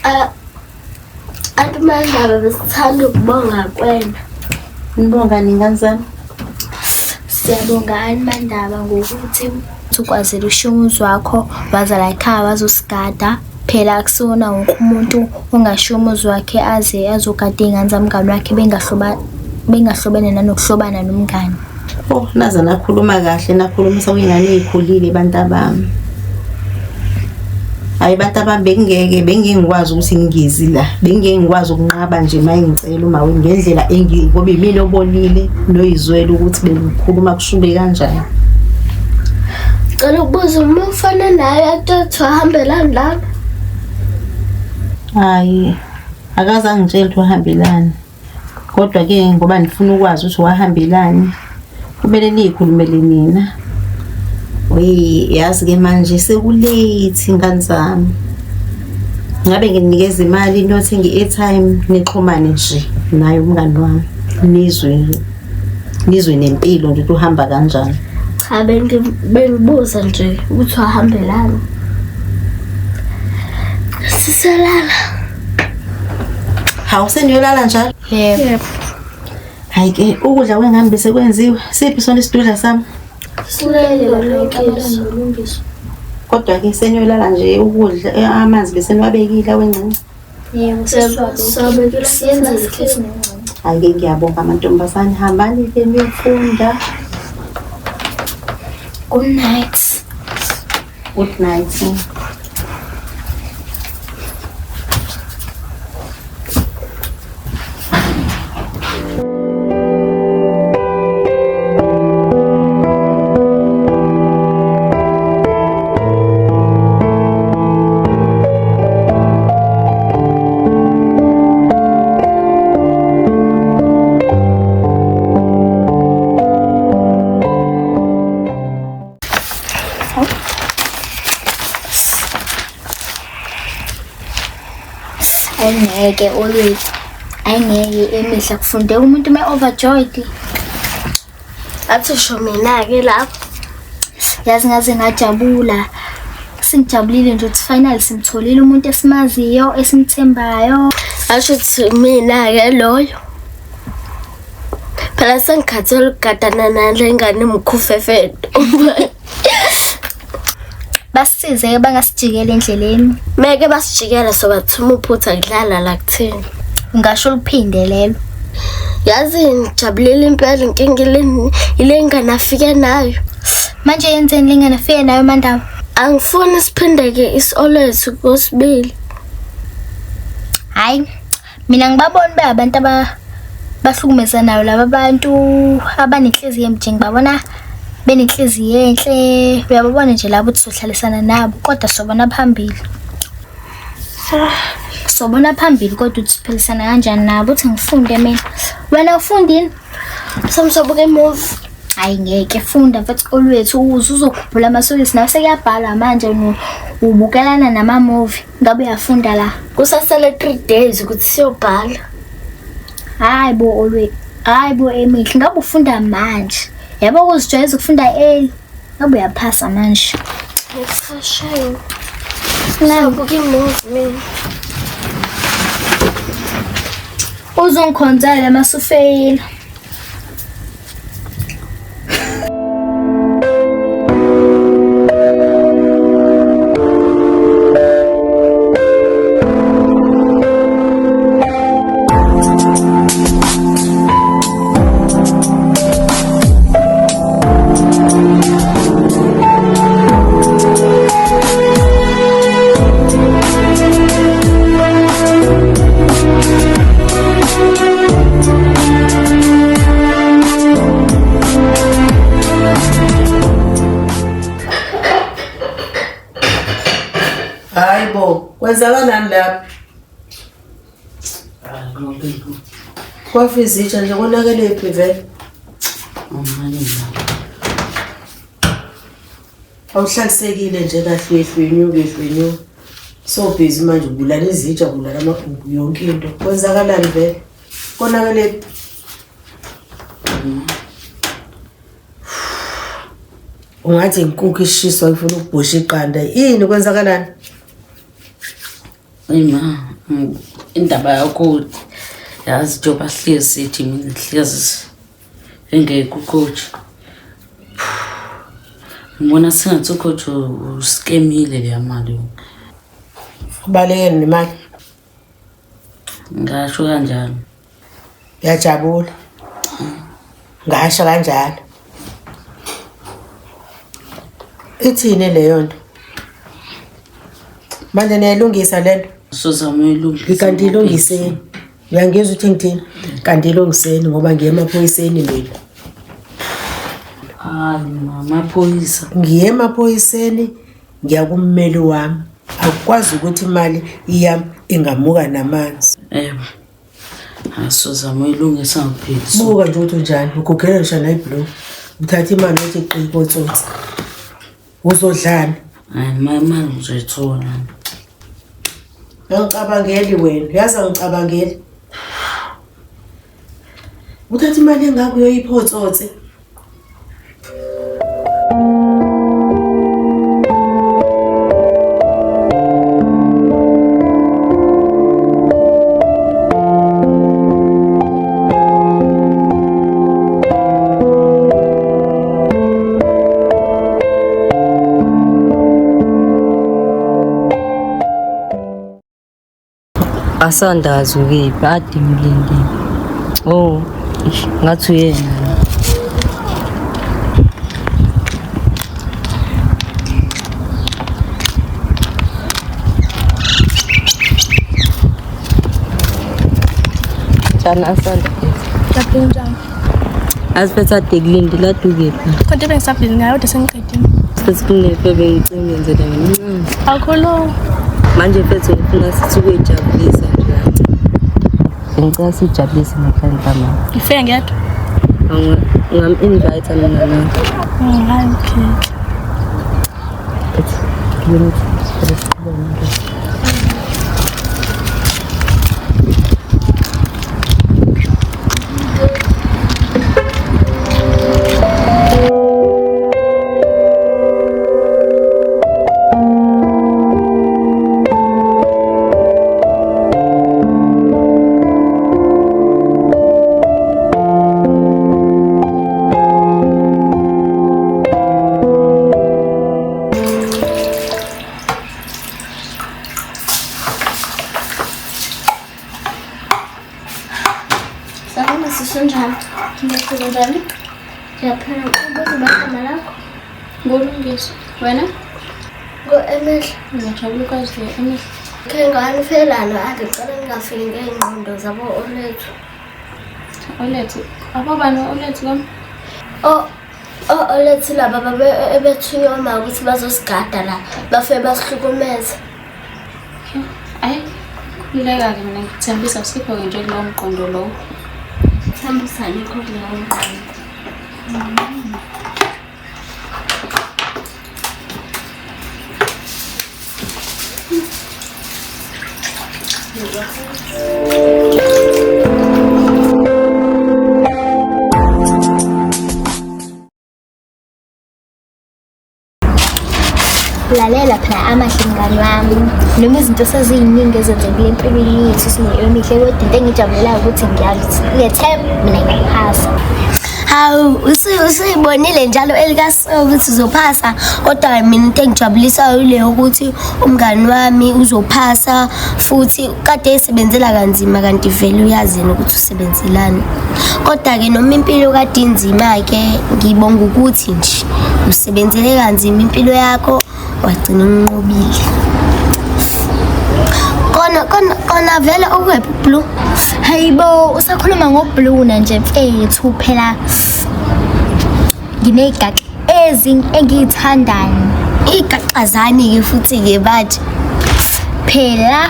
Ah, Anti Mandaba besithanda ukubonga kwena. Nibonga ningane zami. Siyabonga Anti Mandaba ngokuthi ukwazile ushiya umuzi wakho waza la ekhaya wazosigada. Phela akusiwona wonke umuntu ongashiya umuzi wakhe aze azogada iy'ngane zamngani wakhe bengahlobene nanokuhlobana nomngani. Oh, naze nakhuluma kahle nakhulumisa kwingane ezikhulile bantabami. Hayi bantabami bengingeke bengingeke ngikwazi ukuthi ngingezi la. Bengingeke ngikwazi ukunqaba nje mayengicela uma ngendlela engi ngoba imina obonile noyizwela ukuthi bengikhuluma kushube kanjani. Cela ukubuza uma ufana naye athi wahambelani lana? Hayi akaze angitshele ukuthi wahambelani. Kodwa ke ngoba nifuna ukwazi ukuthi wahambelani kumele niyikhulumele nina. We yazi ke manje sekulate ngane zami. Ngabe nginikeza imali niyothenga i-airtime nixhumane nje naye umngani wami nizwe nizwe nempilo nje ukuthi uhamba kanjani. Cha bengibuza nje ukuthi wahambelani. Siselala. Hawu seniyolala njalo? Yebo. Hayi ke ukudla kwengane bese kwenziwe. Siphi sona isidudla sami? Silele balungisa. Kodwa ke seniyolala nje ukudla eh, amanzi bese niwabekile awengcence. Yebo, seswabekile. Siyenzile futhi nengcence. Hayi ke ngiyabonga amantombazane hambani ke niyofunda. Good night. Good night. Ayingeke Olive, ayingeke emihla kufundeka umuntu uma overjoyed. Athi sho mina-ke lapho. Yazi ngaze ngajabula. Sengijabulile nje ukuthi finally simtholile umuntu esimaziyo, esimthembayo. Asho ukuthi mina-ke loyo. Phela sengikhathele ukugadana nale ngane imkhufefeto. Basisize-ke bangasijikela endleleni. Meke basijikela sobathuma uphutha kudlala la kuthina. Ngasho uliphinde lelo. Yazi ngijabulile impela inkinga ile ngane afike nayo. Manje yenzeni le ngane afike nayo Mandaba? Angifuni siphindeke is-always kosibili. Hhayi, Mina ngibabona be abantu abahlukumezanayo laba bantu abanenhliziyo embi nje ngibabona benenhliziyo enhle uyababona nje labo ukuthi sohlalisana nabo kodwa sobona phambili. Sobona phambili kodwa ukuthi siphilisana kanjani nabo uthi ngifunde mina. Wena ufundini? Samsobuka imuvi. Hayi ngeke funda mfethu olwethu uze uzokhuphula amasokisi nawe sekuyabhalwa manje ubukelana nama-movie ngabe uyafunda la. Kusasele 3 days ukuthi siyobhala. Hayi bo olwethu, hayi bo Emihle ngabe ufunda manje. Yabo ukuzijwayeza ukufunda early ngabe uyaphasa manje. Shame. Sabuka imuvi mina. Uzongikhonzela masufeyila. Hayi bo, kwenzakalani lapha? Kwafa izitsha nje konakelephi vele? Awuhlalisekile nje kahle uyehlwenyuka uyehlwenyuka. So busy manje ubulala izitsha ubulala amabhuku yonke into. Kwenzakalani vele? Konakelephi? Ungathi inkukhu ishiswa ifuna ukubhosha iqanda. Yini kwenzakalani? Eyi ma, Indaba yakho yazi njengoba sihlezi sithi mina hlezi engekho ucoach. Ngibona sengathi ucoach uskemile leya mali yonke. Ubaleke nemali. Ngasho kanjalo. Uyajabula. Ngasho kanjalo. Ithini leyo nto? Manje niyayilungisa lento? Sizama uyilungisa. Kanti ilungiseni. Uyangizwa ukuthi ngithini? Kanti ilungiseni ngoba ngiye emaphoyiseni mina. Hayi mama, amaphoyisa. Ngiye emaphoyiseni ngiya kummeli wami. Akukwazi ukuthi imali yami ingamuka namanzi. Ewe. Asizama uyilungisa ngipheli. Buka nje ukuthi unjani, ugugela ngisho nayiblue. Uthatha imali uthi qi kotsotsi. Uzodlani? Hayi mama ngizoyithola. Angicabangeli wena, yazi angicabangeli. Uthatha imali engako uyoyipha otsotsi. Asandazi ukephi ade ngilindile. Oh, eish, ngathi uyena. Njani Asanda? Ngiyaphila njani? Asiphethe ade kulindile ade ukephi? Khona into ebengisabhizi ngayo kodwa sengiqedile. Futhi kunefe bengicingenzela ngencane. Awukhulumi. Manje mfethu ngifuna sithi ukuyijabulisa nje kancane. Ngicela sijabulise namhlanje ntambama. Ngifike ngedwa. Ungam-invite mina nawe. Hayi okay. Ethi, ngibona ukuthi vele siqhubeke nento. Sawubona sisi, unjani? Ngiyaphila, unjani? Ngiyaphila. Ubuza igama lakho? Ngolungiswa. Wena? Ngo-Emihle. Ngiyajabula ukwazi Emihle. Khe nganifelana ade cela ngingafiki ngey'ngqondo zabo Olethu. Olethu. Abobani Olethu kwami? Olethu laba babe ebethunywa uma ukuthi bazosigada la, bafike basihlukumeze. Ayi, khululeka-ke mina ngikuthembisa asikho-ke nje kulowo mqondo lowo. Thembisa alikho kulowo mqondo. Lalela phela amahle mngani wami, noma izinto seziyiningi ezenzekile empilweni yethu sine-emihle, kodwa into engijabulelayo ukuthi ngiyazi ngethemba mina ngiyaphasa. Hawu, usuyibonile njalo elikaSo ukuthi uzophasa, kodwa mina into engijabulisayo ile yokuthi umngani wami uzophasa futhi kade esebenzela kanzima kanti vele uyazi yena ukuthi usebenzelani. Kodwa-ke noma impilo kade inzima-ke ngibonga ukuthi nje usebenzele kanzima impilo yakho wagcina unqobile. Kona kona kona vele ukwephi Blue? Hayibo, usakhuluma ngoBlue na nje mfethu phela nginezigaxa engiyithandayo. Igaxazani-ke futhi-ke bathi phela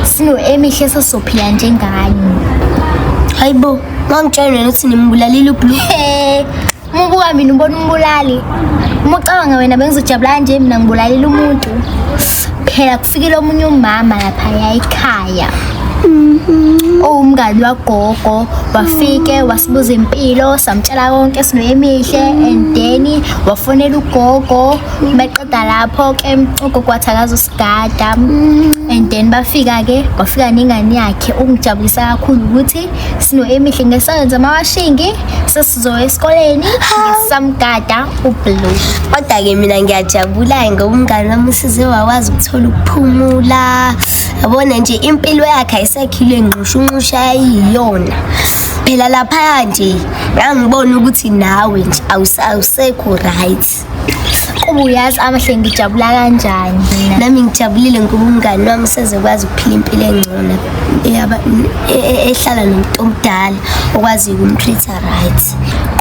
sino-Emihle sesizophila njengani. Hayibo, ngangitshela wena ukuthi nimbulalile uBlue. He, uma ubuka mina ubona umbulali. Uma ucabanga wena bengizojabula kanje mina ngibulalile umuntu. Phela kufikile omunye umama laphaya ekhaya. Owumngani wagogo wafike wasibuza impilo samtshela konke sino-Emihle and then wafonela ugogo meqeda lapho ke ugogo wathi akazosigada. And then bafika-ke, wafika nengane yakhe. Okungijabulisa kakhulu ukuthi sino-Emihle ngesenza amawashingi, sesizoya esikoleni ngesamgada uBlue. Kodwa-ke mina ngiyajabula ngoba umngane wami usize wakwazi ukuthola ukuphumula. Yabona nje impilo yakhe ayisekhile ngqushunqusha yayiyona. Phela laphaya nje ngangibona ukuthi nawe nje awusekho right. Kuba uyazi Amahle ngijabula kanjani mina. Nami ngijabulile ngoba umngane wami usezokwazi ukuphila impilo engcono ehlala nomuntu omdala okwaziyo ukumtreat-a right.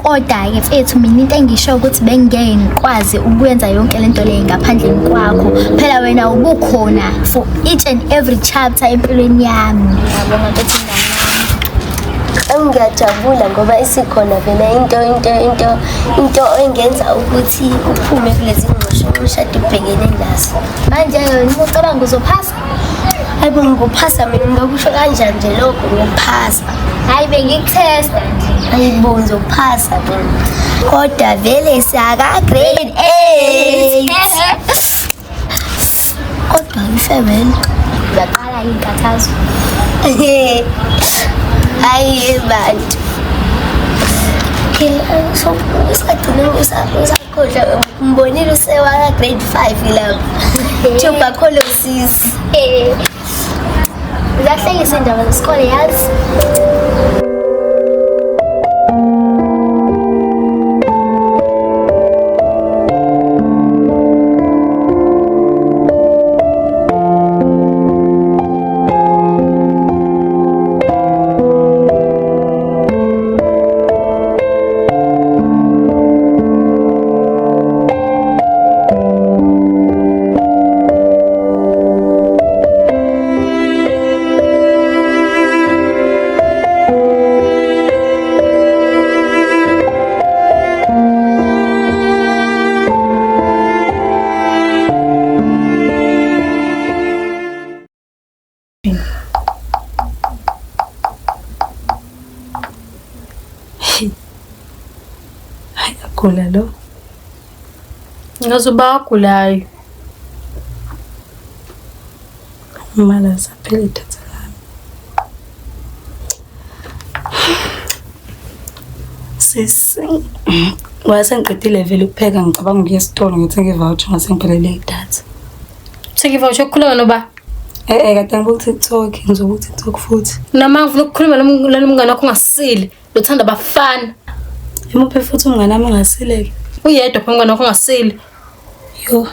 Kodwa-ke mfethu mina into engisho ukuthi bengingeke ngikwazi ukwenza yonke lento le ngaphandleni kwakho. Phela wena ubukhona for each and every chapter empilweni yami. Ngiyabonga mfethu mngani wami. Ngiyajabula ngoba isikhona vele into engenza ukuthi uphume kulezi ngxushunxusha ade ubhekene nazo. Manje wena uma ucabanga uzophasa? Hayi bo, ngophasa mina ngingakusho kanjani nje lokho ngophasa. Hayi bengikuthesta nje. Hayi bo, ngizophasa mina. Kodwa vele siyaka grade 8. Kodwa ifebele. Uyaqala inkathazo. Hayi bantu. Okay, so usagcina usakhohlwa umbonile usewaka grade 5 lapho. Tuberculosis. Uyahlekisa indaba zesikole yazi. Hayi agula lo. Ngazuba agulayo. Imali asaphela idatha lami. Sisi, ngase ngiqedile vele ukupheka ngicabanga ukuya esitolo ngithenge i-voucher ngase ngiphelele idatha. Uthenge i-voucher yokukhuluma noba? Kade ngibuka TikTok, ngizobuka TikTok futhi. Noma ngifuna ukukhuluma nalo mngane wakho ongasile, lothanda abafana. Imuphi futhi umngane wami ongasile-ke? Uyedwa phela umngane wakho ongasile. Yo.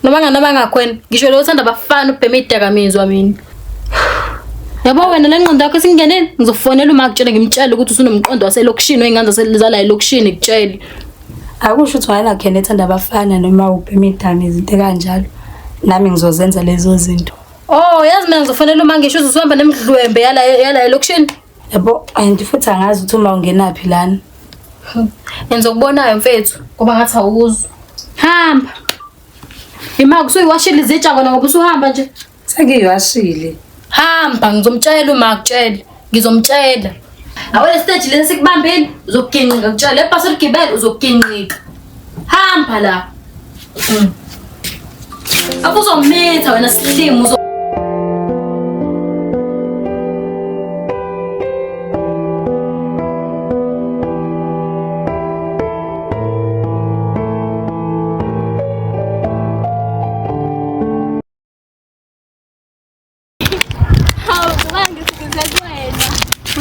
Noma ngani abangakhwena, ngisho lo uthanda abafana ubhema idakamizwa mina. Yabo wena le ngqondo yakho isingenile, ngizofonela uma akutshele ngimtshele ukuthi usunomqondo waselokishini oyingane zala elokishini kutshele. Akusho ukuthi wena khena ethanda abafana noma ubhema idakamizwa izinto kanjalo. Nami ngizozenza lezo zinto. Oh, yazi mina ngizofonela uma ngisho ukuthi usuhamba nemidlwembe yala elokishini. Yabo, and futhi angazi ukuthi uma ungenaphi lana. Ngizokubonayo mfethu ngoba ngathi awuzwa. Hamba. Imali usuyiwashile izitsha kona ngoba usuhamba nje. Sengiyiwashile. Hamba ngizomtshela uma akutshele. Ngizomtshela. Awele stage lesi sikubambile uzokuginqika kutshela ebhasi oligibele uzokuginqika. Hamba la. Akuzomitha wena silimo.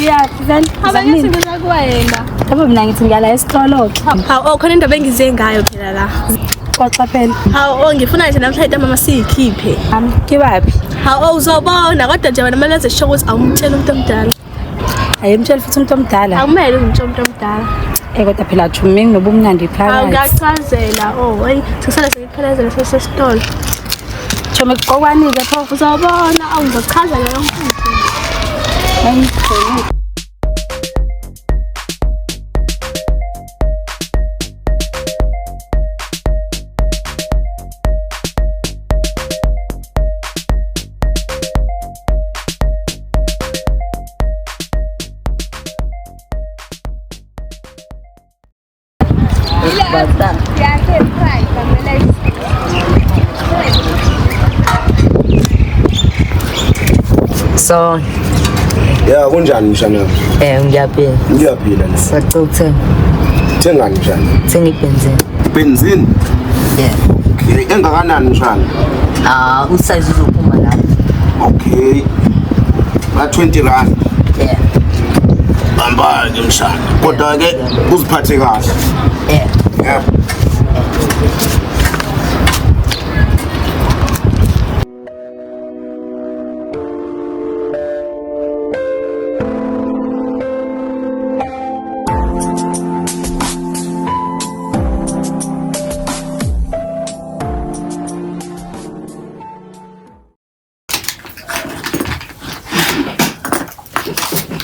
Uyaphi vele? Abangithi ngiza kuwena. Yabo mina ngithi ngiyala esitolo-ke. Hawu, oh khona indaba engize ngayo phela la. Xoxa phela. Hawu, oh ngifuna nje namhlanje mama siyikhiphe. Kibaphi? Hawu, oh uzobona kodwa nje wena kumele wenze sure ukuthi awumtsheli umuntu omdala. Ayimtsheli futhi umuntu omdala. Akumele ungitshele umuntu omdala. Kodwa phela Jumi nobumnandi Hawu, phakathi. ngiyachazela. Oh, hey, sisale sengiphelezela sesesitolo. Chomi kuqokwanike pho. Uzobona, awu ngizochazela yonke into. So, Ya kunjani mshana? Ngiyaphila. Ngiyaphila nje. Sacela ukuthenga. Thengani mshana? Thenga ibhenzini. Benzini? Yeah. Okay, engakanani mshana? Ah, usize uzophuma lapho. Okay. Ba 20 rand. Yeah. Bamba ke mshana. Kodwa ke uziphathe kahle. Yeah. Yeah.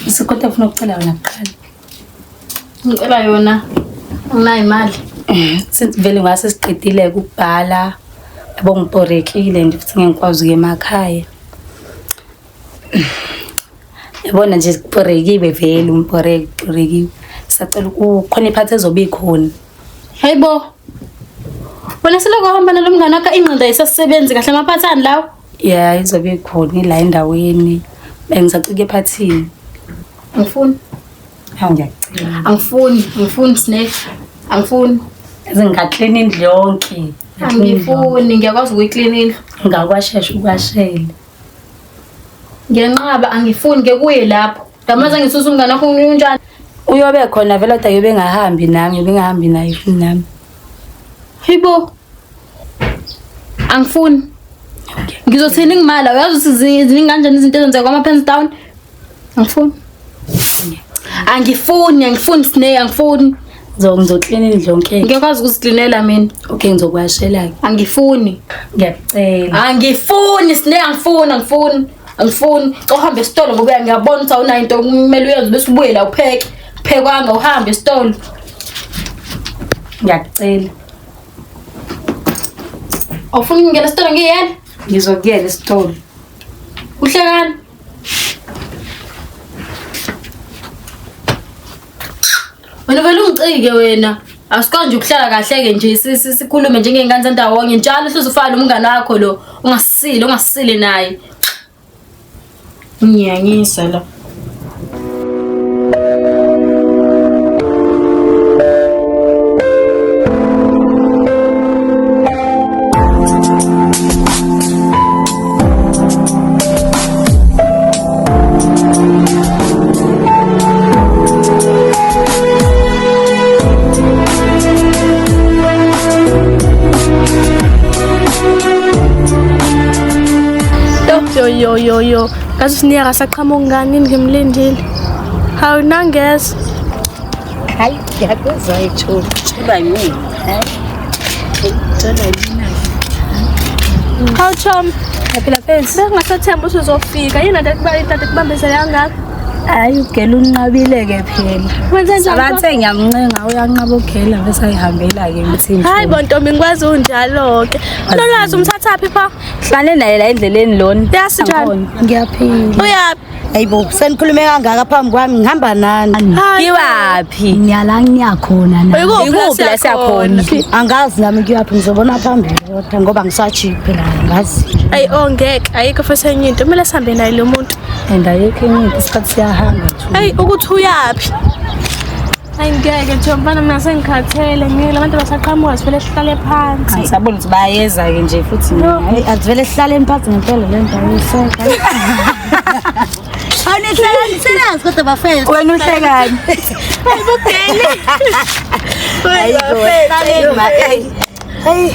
Isikodwa ufuna ukucela wena kuqala. Ngicela yona. Anginayo imali. Since vele ngase siqedile ukubhala, yabo ngiborekile nje futhi ngeke ngikwazi ukuya emakhaya. Yabona nje kuborekiwe vele ngiborekiwe. Sacela kukhona iphathi ezobe ikhona. Hayibo. Wena selokhu wahamba nalo mngane wakho ingqondo ayisasebenzi kahle amaphathani lawo. Yeah, izobe ikhona la endaweni. Bengisacela ukuya ephathini. Angifuni. Hawu ngiyacela. Angifuni, angifuni Snake. Angifuni. Yazi ngingaklina indlu yonke. Angifuni, ngiyakwazi ukuyiklina indlu. Ngakwashesha ukwashela. Ngiyanqaba, angifuni ngeke uye lapho. Ndamaze ngisusa umngane wakho unjani? Uyobe khona vele kodwa yobe engahambi nami, yobe engahambi naye futhi nami. Hayibo. Angifuni. Ngizothini ngimala? Uyazi ukuthi ziningi kanjani izinto ezenzeka kwama-pens down? Angifuni. Angifuni, angifuni Snake, angifuni. Ngizoklina indlu yonke. Ngiyakwazi ukuziklinela mina. Okay, ngizokwashela-ke. Angifuni. Ngiyakucela. Angifuni Snake, angifuni, angifuni. Angifuni. Xa uhambe esitolo ngoba ngiyabona ukuthi awunayo into okumele uyenze bese ubuye la upheke. Phekwanga uhambe esitolo. Ngiyakucela. Awufuni ukungena esitolo ngiyena? Ngizokuyela esitolo. Uhlekani? Wena vele ungicike wena. Asikwazi nje ukuhlala kahle-ke nje sikhulume njengey'ngane zandawonye njalo uhlezi ufana nomngane wakho lo ungasile ungasile naye. Ngiyanyisa la. Yo yo yo yo, ngathi uSiniyaka saqhamuka ngani ngimlindile. Hawu nangeza. Hayi, ngiyakuzwa ithuba. Uba yini? Hawu Chom, Ngiyaphila phensi. bengingasathemba ukuthi uzofika. Yini lento ekuba kubambezela kangaka? Hayi ugela unqabile-ke phela. Wenze njani? Abathe ngiyamncenga uyanqaba ugela bese ayihambela-ke ngithi Hayi bo ntombi ngikwazi unjalo-ke. Lolwazi umthathaphi pha? Hlale naye la endleleni lona. Yasi njani? Ngiyaphila. Uyaphi? Hayibo, senikhulume kangaka phambi kwami ngihamba nani? Kiwaphi? Ngiyala ngiyakhona na. Ikuphi la siyakhona? Angazi nami kuyaphi ngizobona phambili kodwa ngoba ngisajiki phela angazi. Ayi oh ngeke, ayikho futhi enye into. Kumele sihambe naye lo muntu. And ayikho enye into isikhathi siyahamba nje. Ayi ukuthi uyaphi? Ayi ngeke nje mfana mina sengikhathele ngeke abantu basaqhamuka sivele sihlale phansi. Angisaboni ukuthi bayeza-ke nje futhi mina. Hayi asivele sihlaleni phansi ngempela le ndawo iseka. Awunihlala nisenazi kodwa bafethu. Wena uhlekani? Hayibo, hlaleni ma. Hayi.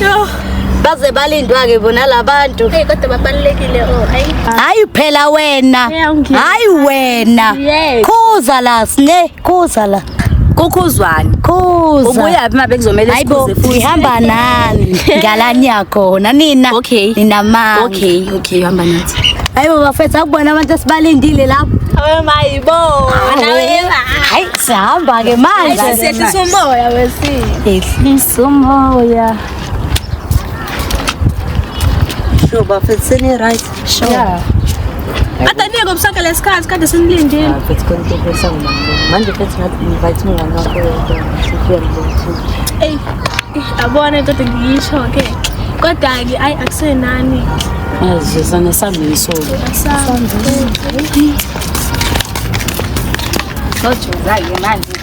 Baze balindwa-ke bona labantu. Hey kodwa babalulekile oh ayi. Hayi phela wena. Hayi wena. Yes. Khuza la sine, khuza la. Kukhuzwani. Khuza. Ubuyaphi uma bekuzomele Hayibo, sikhuze futhi? ngihamba nani. Ngala niyakhona nina. Okay. Ninamanga. Okay, okay, hamba nathi. Hayibo bafethu akubona abantu esibalindile lapho. Awe mayibo. Hayi sihamba ke manje. Siyehlisa umoya wesi. Ehlisa umoya. Sure, bafethu seni right. Sure. Yeah. Kade niye ngomsonke lesikhathi kade sinilindile. Bafethu khona into ebesangibambela. Manje mfethu ngathi invite umngane wakho yedwa. Sifike ngibona. Ey, abona into ngiyisho ke. Kodwa ke ayi akusenani. Yazizana samiso. Sojuza-ke manje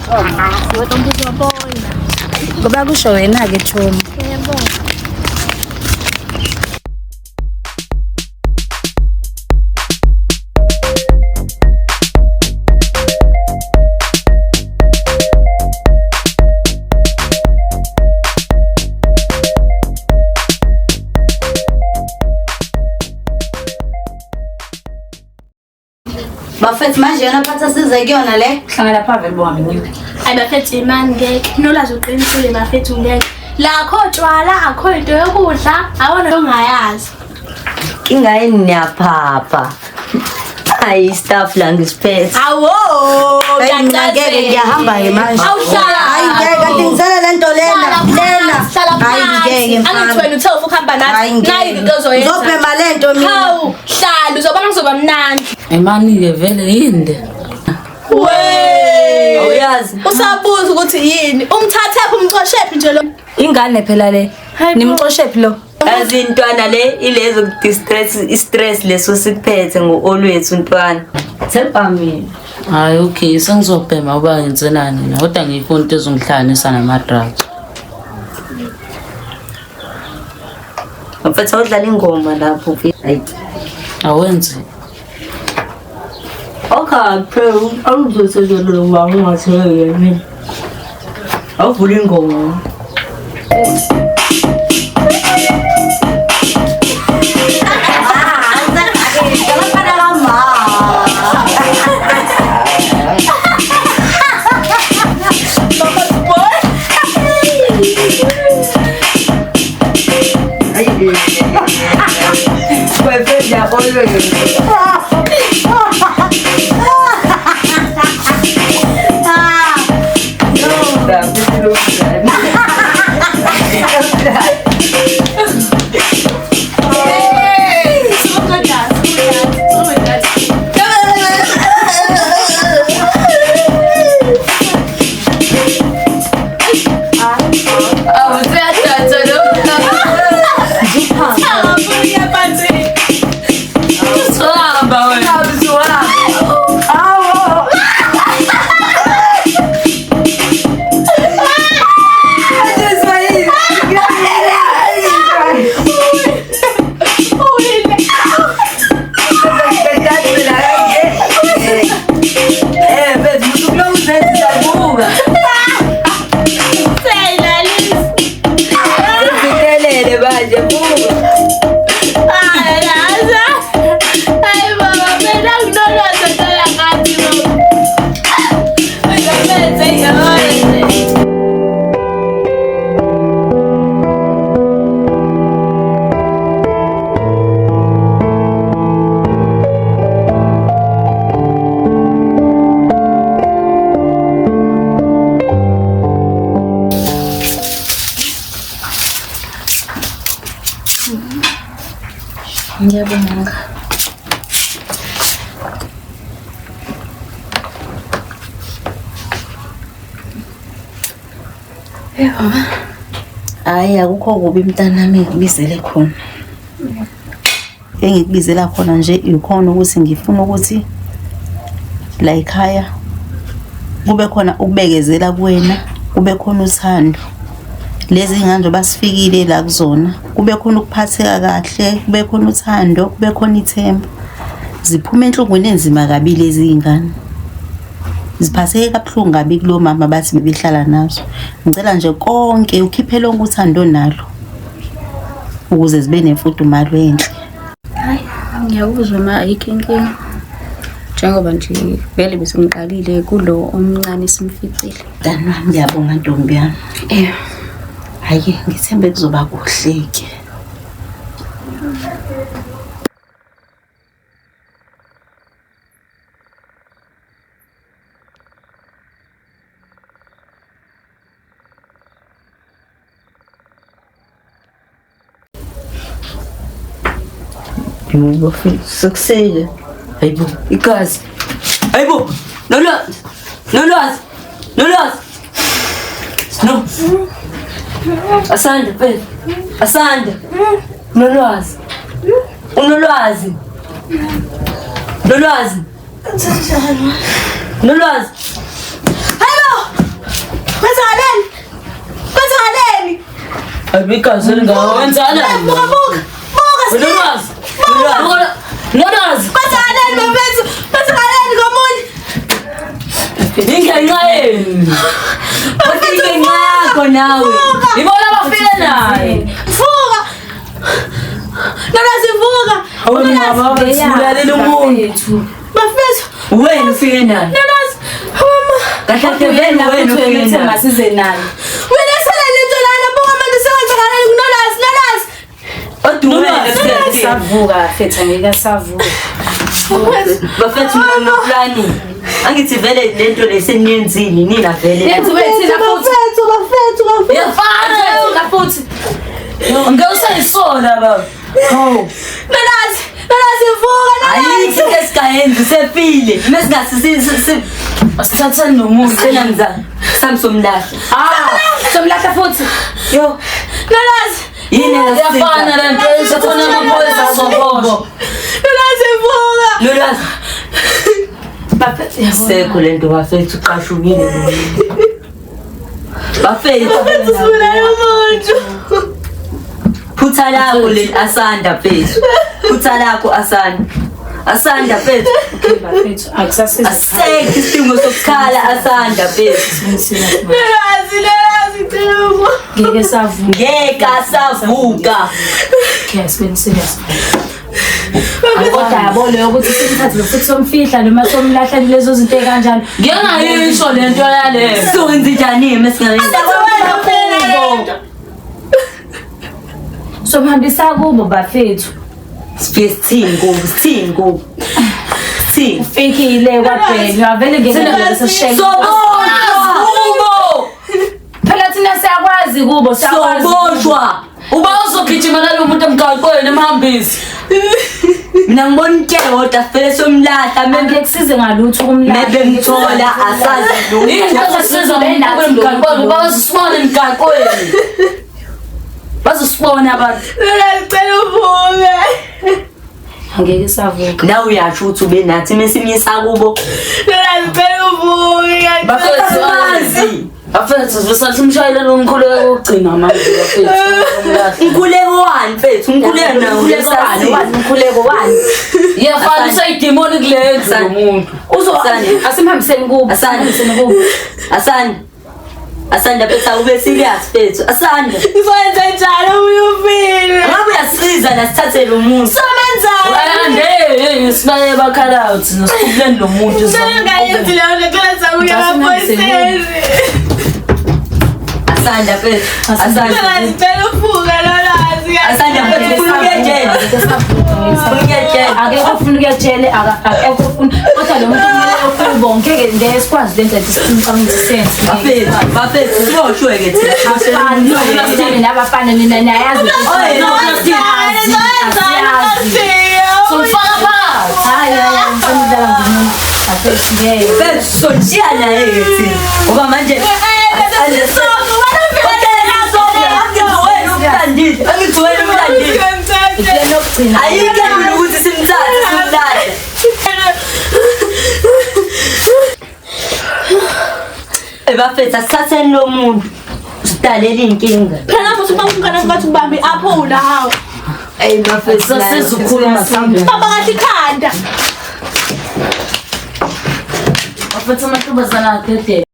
ngoba kusho wena-ke Chomi. Bafethu manje yona phatha size kuyona le. Hlangana lapha vele bonga nginyuke. Hayi bafethu imani ngeke. Nolwazi uqinisile bafethu ngeke. La kho tshwala akho into yokudla awona ongayazi. Inkinga yini niyaphapha. Hayi staff la ngisiphethe. Awo, Hayi mina ngeke ngiyahamba-ke manje. Awuhlala. Hayi ngeke kanti ngizela le nto lena. Lena. Hlala Hayi ngeke phansi. Angithi mfana. wena uthe ufuna ukuhamba Hayi nathi. ngeke. Nayi into ozoyenza. Ngizobhema le nto mina. Hawu, hlala uzobona kuzoba mnandi. Imani-ke vele yini le? We. Awuyazi. Usabuza ukuthi yini? Umthathephi umcoshephi nje lo? Ingane phela le. Nimxoshephi lo. Yazi intwana le ilezo distress i-stress leso sikuphethe ngo-olwethu ntwana. Themba mina. Hayi okay, sengizobhema uba ngenzelani mina kodwa ngiyifuna into ezongihlanganisa nama-drugs. Mfethu awudlala ingoma lapho. Hayi. Awenzi. Okay, phela awuzosebenza ngoba ungathele mina. Awuvula ingoma. Ngiyabonga. Yebo. Hayi akukho kubi mntanami engikubizele khona. Engikubizela khona nje ikhona ukuthi ngifuna ukuthi la ekhaya kube khona ukubekezela kuwena, kube khona uthando. Lezi ngane njengoba sifikile la kuzona, kube khona ukuphatheka kahle, kube khona uthando, kube khona ithemba. Ziphuma enhlungwini enzima kabi lezi ngane. Ziphatheke kabuhlungu kabi kulo mama bathi bebehlala nazo. Ngicela nje konke ukhiphe lonke uthando onalo ukuze zibe nemfudumalo enhle. Hayi, ngiyakuzwa ma ayikho inkinga. Njengoba nje vele bese ngiqalile kulo omncane simficile. Mntana wami ngiyabonga ntombi yami. Hhayi ngithembe kuzoba kuhle-ke. Sekusele. Hayibo, igazi. Hayibo, Nolwazi. Nolwazi. Nolwazi. No. Asanda, mfethu. Asanda. Nolwazi. Unolwazi. Nolwazi. Nolwazi. Hayibo! Kwenzakaleni? Kwenzakaleni? Abigazi elingawo wenzani? Buka buka. Buka. Nolwazi. Nolwazi. Kwenzakaleni bafethu? Kwenzakaleni komunye? Ingenxa yenu. Kodwa ingenxa yakho nawe. Ibona abafile naye. Vuka. Nolwazi vuka. Awuna sibulalela umuntu. Bafethu. Wena ufike naye. Nolwazi. Mama. Kahle kahle vele wena ufike naye. Masize naye. Wena lento lana buka manje sekwenzakaleni kuNolwazi. Nolwazi. Odwa wena Savuka fethu angeke asavuka. Bafethu mina noplani. Angithi vele lento leseniyenzile nina vele. Yenziwe thina futhi. Bafethu bafethu bafethu. Yafana futhi. Ngeke usayisola baba. Hawu. Nolwazi. Nolwazi vuka. Ayikho into esikayenzi sefile. Mesingasisi Asithathani nomuntu. sena mzala. Samsomlahla. Ah, somlahla futhi. Yo, Nolwazi. yini Yafana lento esafana amaphoyisa soboshwa. Nolwazi vuka. Nolwazi. Sekho lento bafethu uqashukile lo muntu. Bafethu Bafethu sibulala umuntu. phutha lakho leli asanda mfethu. Phutha lakho asanda. Asanda mfethu. Bafethu akusasiza. Asekho isidingo sokukhala asanda mfethu. Nolwazi Nolwazi cela uvuka. Ngeke savuka. Ngeke asavuka. Okay, sibeni serious. Kodwa yabo leyo ukuthi simthathe lo futhi somfihla noma somlahla lezo zinto ekanjalo. Ngeke ngayisho lento yale. Sizokwenza njani mesingayenza? Somhambisa kubo bafethu. Sifike sithini kubo? Sithini kubo? Sithini? Ufikile kwabhenywa vele ngeke sishele. Soboshwa! Kubo. Phela thina siyakwazi kubo siyakwazi. Soboshwa! Uba uzogijima nalo muntu emgaqweni emhambisi. Mina ngibona utshele kodwa sifele somlahla Angeke kusize ngalutho ukumlahla. mebemthola asazi lutho. Into ezosiza umuntu emgaqweni uba bazosibona emgaqweni. Bazosibona abantu. Nolwazi cela uvuke. Angeke savuka. Nawe uyasho ukuthi ube nathi mesimyisa kubo. Nolwazi cela uvuke. Bafethu Asazi. Bafethu sisathi umshayelelo umkhuleko wokugcina manje bafethu. Umkhuleko wani mfethu? Umkhuleko nawo Umkhuleko wani? Wani umkhuleko wani? Iyafana usayidimoni kule ndlu yomuntu. Uzo asimhambiseni kubo. Asanda. Asimhambiseni kubo. Asanda. Asanda mfethu awube serious mfethu. Asanda. Ngizoyenza njalo ubuye ufile. Ngabe uyasiza la sithathele umuntu. Somenzani? Ayande sibaye bakhalayo thina sikhuleni lo muntu. Ngicela ungayenzi leyo nto cela sakuya emaphoyiseni. Asanda mfethu. Asanda. Nolwazi cela uvuke Nolwazi. Asanda mfethu ufuna ukuya ejele. Ufuna ukuya ejele. Akekho ofuna ukuya ejele, akekho ofuna. Kodwa lo muntu kumele kubo ngeke ngeke sikwazi lenza ukuthi sicabanga ukuthi senze. Bafethu, bafethu siboshwe ke thina. Afana nabafana nina niyayazi ukuthi Oye, No, plastic. Somfaka phakathi. Hayi hayi ngifuna ukudlala ngomuntu. Bafethu ngeke. Mfethu sonishiya naye ke thina. Ngoba manje Angithi wena umlandile. Ipleni yokugcina. Ayikho lula ukuthi simthathe simlahle. Ebafethu asithatheni lo muntu. Sidalela inkinga. Phela futhi uma umngane wakho bathi ubambe i-aphula hawu. Ey bafethu Sasiza ukukhuluma sambe. Bamba kahle ikhanda. Bafethu amantombazana adedele.